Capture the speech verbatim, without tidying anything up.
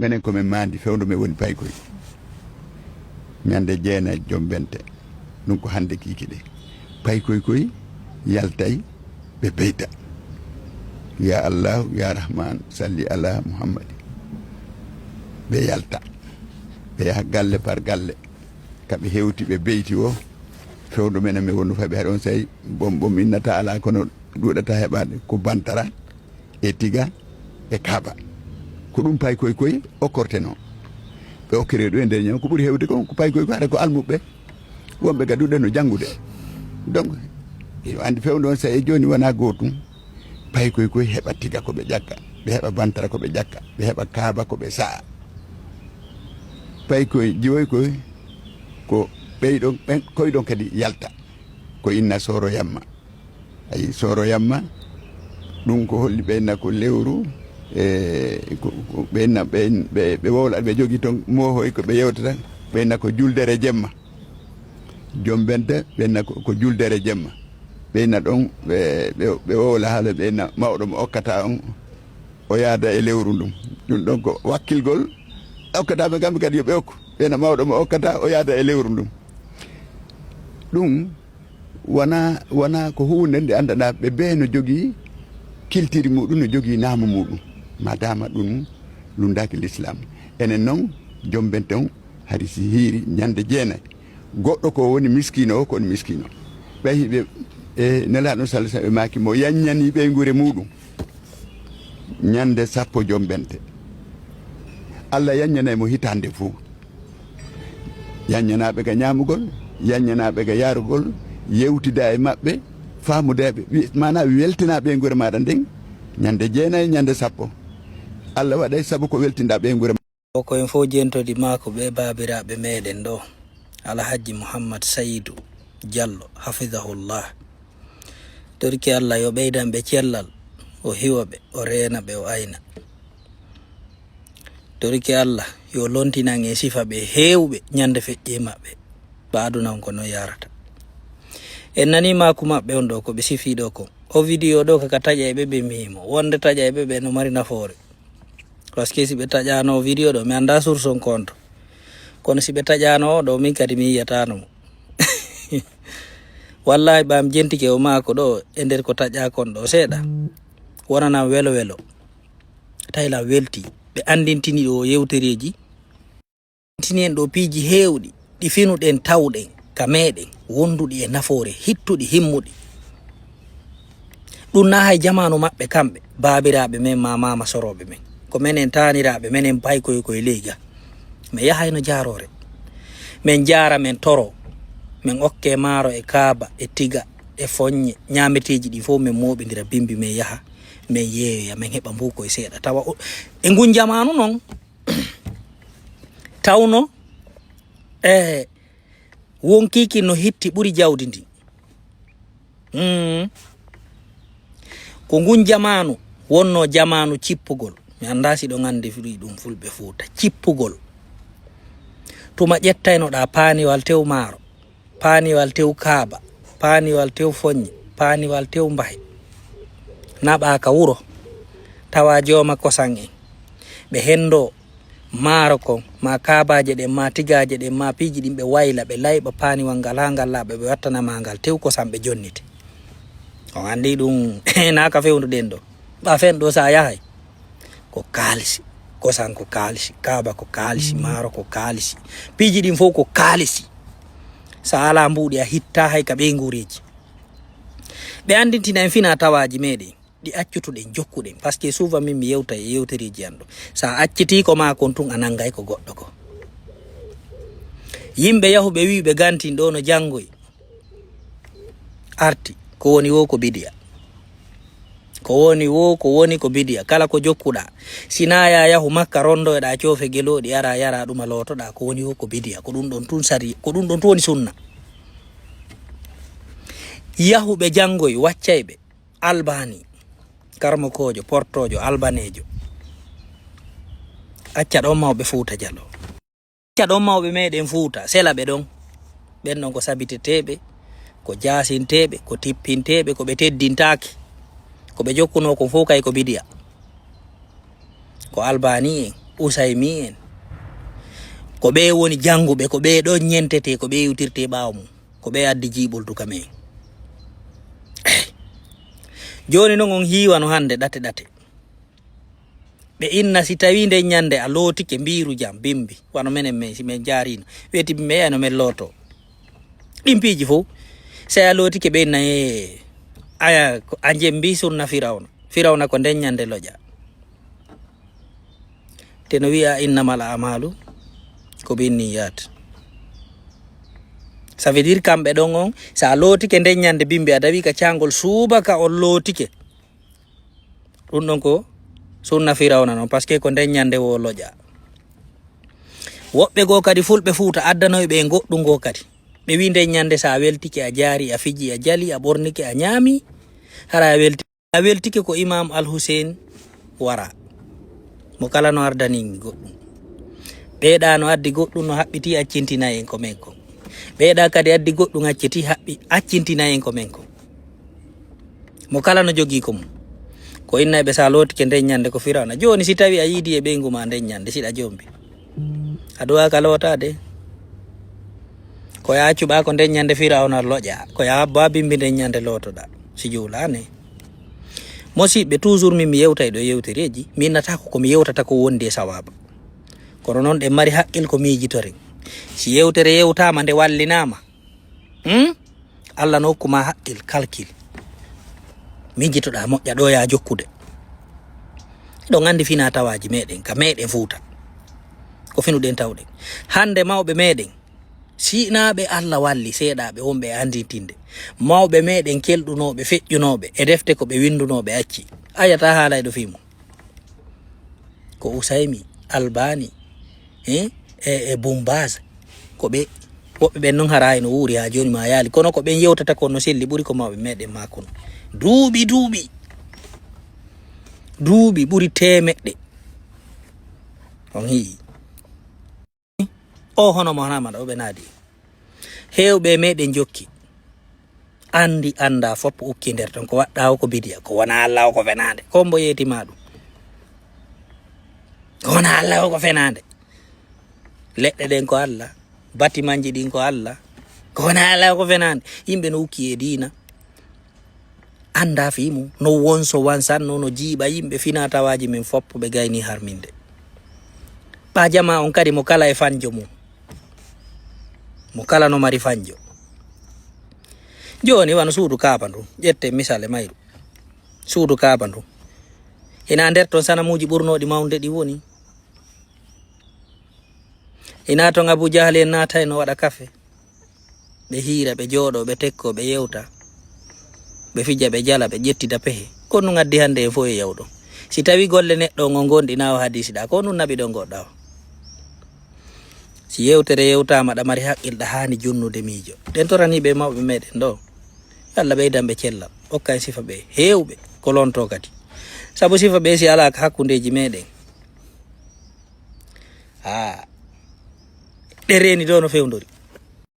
Menen ko men maandi fewndo men woni paykoy. Ñande jeenay jombente. Ɗum ko hannde kiikiɗe. Paykoy koy yaltay ɓe beyta. Ya Allahu, ya Rahman, salli ala Muhammadi. Ɓe yalta. Ɓe yaha galle par galle. Ka ɓe hewti ɓe beyti o. Fewndo men men wonno faɓe haɗon say bom bom innata ala kono ɗuɗata heɓade ko bantara. E tiga e kaaba. Ko ɗum paykoy koy okkortenoo. Ɓe okkiree ɗum e nder ñaw, ko ɓuri heewde kon, ko paykoy koy, hara ko almuɓɓe wonɓe ga duɗe no janngude. Donc, yo anndi fewndo on, sa e jooni wonaa gootum. Paykoy koy heɓa tiga ko ɓe ƴakka, ɓe heɓa bantara ko ɓe ƴakka, ɓe heɓa kaaba ko ɓe sa'a. Paykoy jiwoy koy ko ɓeyɗon, ɓen koyɗon kadi yalta. Ko inna sooro yamma. Ayi, sooro yamma, ɗum ko holli ɓe inna ko lewru, e, ko, ko ɓe inna, ɓe in-, ɓe, ɓe wowla, ɓe jogi toon moohoy ko ɓe yewtata, ɓe inna ko juldere jemma. Jombente, ɓe inna ko, ko juldere jemma. Ɓe inna ɗon, ɓe, ɓe, ɓe wowla haala, ɓe inna mawɗo mo okkata on, o yaada e lewru ndun. Ɗum ɗon ko wakkilgol, okkata ɓe kamɓe kadi yo ɓe okku. Ɓe inna mawɗo mo okkata, o yaada e lewru ndun. Ɗum wona, wona ko huunde nde anndanɗaa ɓe bee no jogii kiltiri muɗum, no jogii naamu muɗum. Madama ɗum lunndaaki Lislaam. Enen noon, jombente on, hari si hiiri ñande jeenay. Goɗɗo ko woni miskiino o, ko woni miskiino. Ɓay hiɓe, e Nelaaɗo sallallahu alaihi wasallam ɓe maaki mo yanñanii ɓeynguure muɗum. Ñande sappo jombente. Allah yanñanay mo hitaande fuu. Yanñanaaɓe ga ñaamugol, yanñanaaɓe ga yarugol, yewtida e maɓɓe, faamudeeɓe, wi-, maanaa weltinaa ɓeynguure maaɗa nden, ñande jeenay, ñande sappo. Allah waɗay sabu ko weltinɗaa ɓeynguure. O ko en fof jentodi maako ɓe baabiraaɓe meɗen ɗo, Alhajji Muhammad Sayidu Jallo, hafidahullah. Torki Allah yo ɓeydan ɓe cellal, o hiwa ɓe, o reena ɓe, o ayna. Torki Allah yo lontinan en sifa ɓe heewɓe ñande feƴƴe maɓɓe. Ɓa aduna on ko non yarata. En nani maaku maɓɓe on ɗo, ko ɓe sifi ɗo ko. O video ɗo kaka taƴa e ɓe ɓe mimo. Wonde taƴa e ɓe ɓe no mari nafoore. Parce que si ɓe taƴano video ɗo, mi annda source on konto. Kono si ɓe taƴano o ɗo, min kadi mi yiyatano mo. Wallahi ɓam jentike o maako ɗo e nder ko taƴa kon ɗo seeɗa. Wonana welo welo. Tawi la welti. Ɓe anndintini ɗo yewtereeji. Tini en ɗo piiji heewɗi ɗi finuɗen tawɗen ka meɗen, wonduɗi e nafoore, hittuɗi, himmuɗi. Ɗum na hay jamaanu maɓɓe kamɓe, baabiraaɓe men ma maama sorooɓe men. Ko menen taaniraaɓe, menen paykoy koy ley ga. Men yahayno jaaroore. Men jaara, men toro. Men okke maaro e kaaba, e tiga, e foññe, ñaameteeji ɗin fof men mooɓindira bimbi, men yaha, men yeeyoya, men heɓa mbuukoy seeɗa. Tawa o, e ngun jamaanu non, tawno, e, wonkiiki no hitti ɓuri jawdi ndi. Mm. Ko ngun jamaanu wonno jamaanu cippugol. Mi annda si ɗon anndi fii ɗum Fulɓe Fuuta. Cippugol. Tuma ƴettaynoɗaa paaniwal tew maaro, paaniwal tew kaaba, paaniwal tew foññe, paaniwal tew mbahe. Naɓaa ka wuro, tawa jooma kosan en. Ɓe henndo maaro kon, ma kaabaaje ɗen, ma tigaaje ɗen, ma piiji ɗin, ɓe wayla, ɓe layɓa paaniwal ngal haa ngal laaɓa, ɓe wattana ma ngal tew kosan, ɓe jonnite. On anndi ɗum, naa ka fewnduɗen ɗo. Ɓa fen ɗo sa yahay, ko kaalisi. Kosan ko kaalisi, kaaba ko kaalisi, maaro ko kaalisi. Piiji ɗin fof ko kaalisi. Sa alaa mbuuɗi, a hitta hay ka ɓeynguureeji. Ɓe anndintina en fina tawaaji meɗen. Ɗi accutuɗen, jokkuɗen. Parce que souvent min mi yewta e yewtereeji an ɗo. Sa acciti ko ma kon tun, a nanngay ko goɗɗo ko. Yimɓe yahuɓe wi'uɓe gantin ɗo no janngoy. Arti. Ko woni wo ko bidiya. Ko woni wo, ko woni ko bidiya. Kala ko jokkuɗa. Si na ya yahu Makka rondoyɗa coofe gelooɗi, ara yara ɗuma lootoɗa. Ko woni wo ko bidiya. Ko ɗum ɗon tun sari, ko ɗum ɗon tun woni sunna. Yahuɓe janngoy, waccayɓe. Albani, karmokoojo, portoojo, albaneejo. Acca ɗon mawɓe Fuuta Jallo. Acca ɗon mawɓe meɗen Fuuta, sela ɓe ɗon. Ɓen ɗon ko sabiteteeɓe, ko jaasinteeɓe, ko tippinteeɓe, ko ɓe teddintaaki. Ko ɓe jokkunoo kon fof kay ko bidiya. Ko Albani en, Usaymi en. Ko ɓe woni jannguɓe, ko ɓe ɗo ñentete, ko ɓe iwtirte ɓaawo mum. Ko ɓe addi jiiɓoldu ka men. Jooni noon on hiiwano hannde ɗate ɗate. Ɓe inna si tawi nden ñande a lootike mbiiru jam bimbi, wano menen men, si men jaarino, weeti bimbi, "Eey, no men looto." Ɗin piiji fof, si a lootike ɓe inna, "Ee, aya, ko a jembi sunna Firawna. Firawna ko nden ñande loƴa." Te no wi'a, "Innamal a'malu ko binniyat." Ça veut dire kamɓe ɗon on, si a lootike nden ñande bimbi, a dawi ka caangol suubaka on lootike. Ɗum ɗon ko sunna Firawna non, parce que ko nden ñande wo loƴa. Woɓɓe goo kadi fulɓe Fuuta addanoy ɓe e goɗɗum goo kadi. Ɓe wi nden ñande so a weltike, a jaari, a fiji, a jali, a ɓornike, a ñaami, hara a welti-, a weltike ko Imam Al Hussein wara. Mo kala no ardani goɗɗum. Ɓeeɗa no addi goɗɗum no haɓɓiti accintina en ko men kon. Ɓeeɗa kadi addi goɗɗum acciti haɓɓi accintina en ko men kon. Mo kala no jogii ko mum. Ko innayɓe so a lootike nden ñande ko Firawna. Jooni si tawi a yiidi e ɓeyngu ma nden ñande siɗa jombi. A duwaaka lootaade. Ko ya accu ɓa ko nden ñande Firawna loƴa. Ko ya abba bimbi nden ñande lootoɗa. Si juulaane. Mosiɓɓe, toujours min mi yewta e ɗo yewtereeji. Mi innataako ko mi yewtata ko wondi e sawaaba. Kono noon ɗen mari haqqil ko miijitoren. Si yewtere yewtaama nde wallinaama. Hmm? Allah no hokku ma haqqil, kalkil. Miijitoɗa moƴƴa ɗo ya jokkude. Ɗon anndi fina tawaaji meɗen, ka meɗen Fuuta. Ko finuɗen tawɗen. Hannde mawɓe meɗen, si'naaɓe Allah walli seeɗaaɓe wonɓe e annditinde. Mawɓe meɗen kelɗunooɓe, feƴƴunooɓe, e defte ko ɓe winndunooɓe acci. Ayata haalayɗo fii mum. Ko Usaymi, Albani, eh, e, e Bumbaz. Ko ɓe, woɓɓe ɓen non hara hayno wuuri haa jooni ma yaali. Kono ko ɓen yewtata kon no selli ɓuri ko mawɓe meɗen ma kono. Duuɓi, duuɓi. Duuɓi ɓuri teemeɗɗe. On hi'i. O hono mo hana maɗa o ɓe naadi. Heewɓe e meɗen jokki. Anndi annda fop ukki nder ton. Ko waɗɗa o ko bidiya. Ko wona Allah o ko fenaande. Ko mbo yeeti ma ɗum. Ko wona Allah o ko fenaande. Leɗɗe ɗen ko Allah. Batimanji ɗin ko Allah. Ko wona Allah o ko fenaande. Yimɓe no ukki e diina. Annda fii mum. No wonso wansanno no jiiɓa yimɓe fina tawaaji men fop ɓe gayni harminde. Ɓa jama on kadi mo kala e fanjo mum. Mo kala no mari fanjo. Jooni wano suudu Kaaba ndu. Ƴette misal e mayru. Suudu Kaaba ndu. Ina nder ton sanamuuji ɓurnooɗi mawnde ɗi woni. Ina ton Abu Jahal en naatay no waɗa kafe. Ɓe hiira, ɓe jooɗo, ɓe tekko, ɓe yewta. Ɓe fija, ɓe jala, ɓe ƴettida pehe. Ko ɗum addi hannde en fof e yawɗo. Si tawi golle neɗɗo on o ngonɗi na o hadisi ɗa, ko ɗum naɓi ɗo ngoɗɗa o. Si yewtere yewtama ɗa mari haqqil ɗa haani jonnude miijo. Ɗen toraniɓe mawɓe meɗen ɗo. Yo Allah ɓeydan ɓe cellal. Okka en sifa ɓe heewɓe ko lonto kadi. Sabu sifa ɓe si alaa ka hakkundeji meɗen. Ha. Ɗe reeni ɗo no fewndori.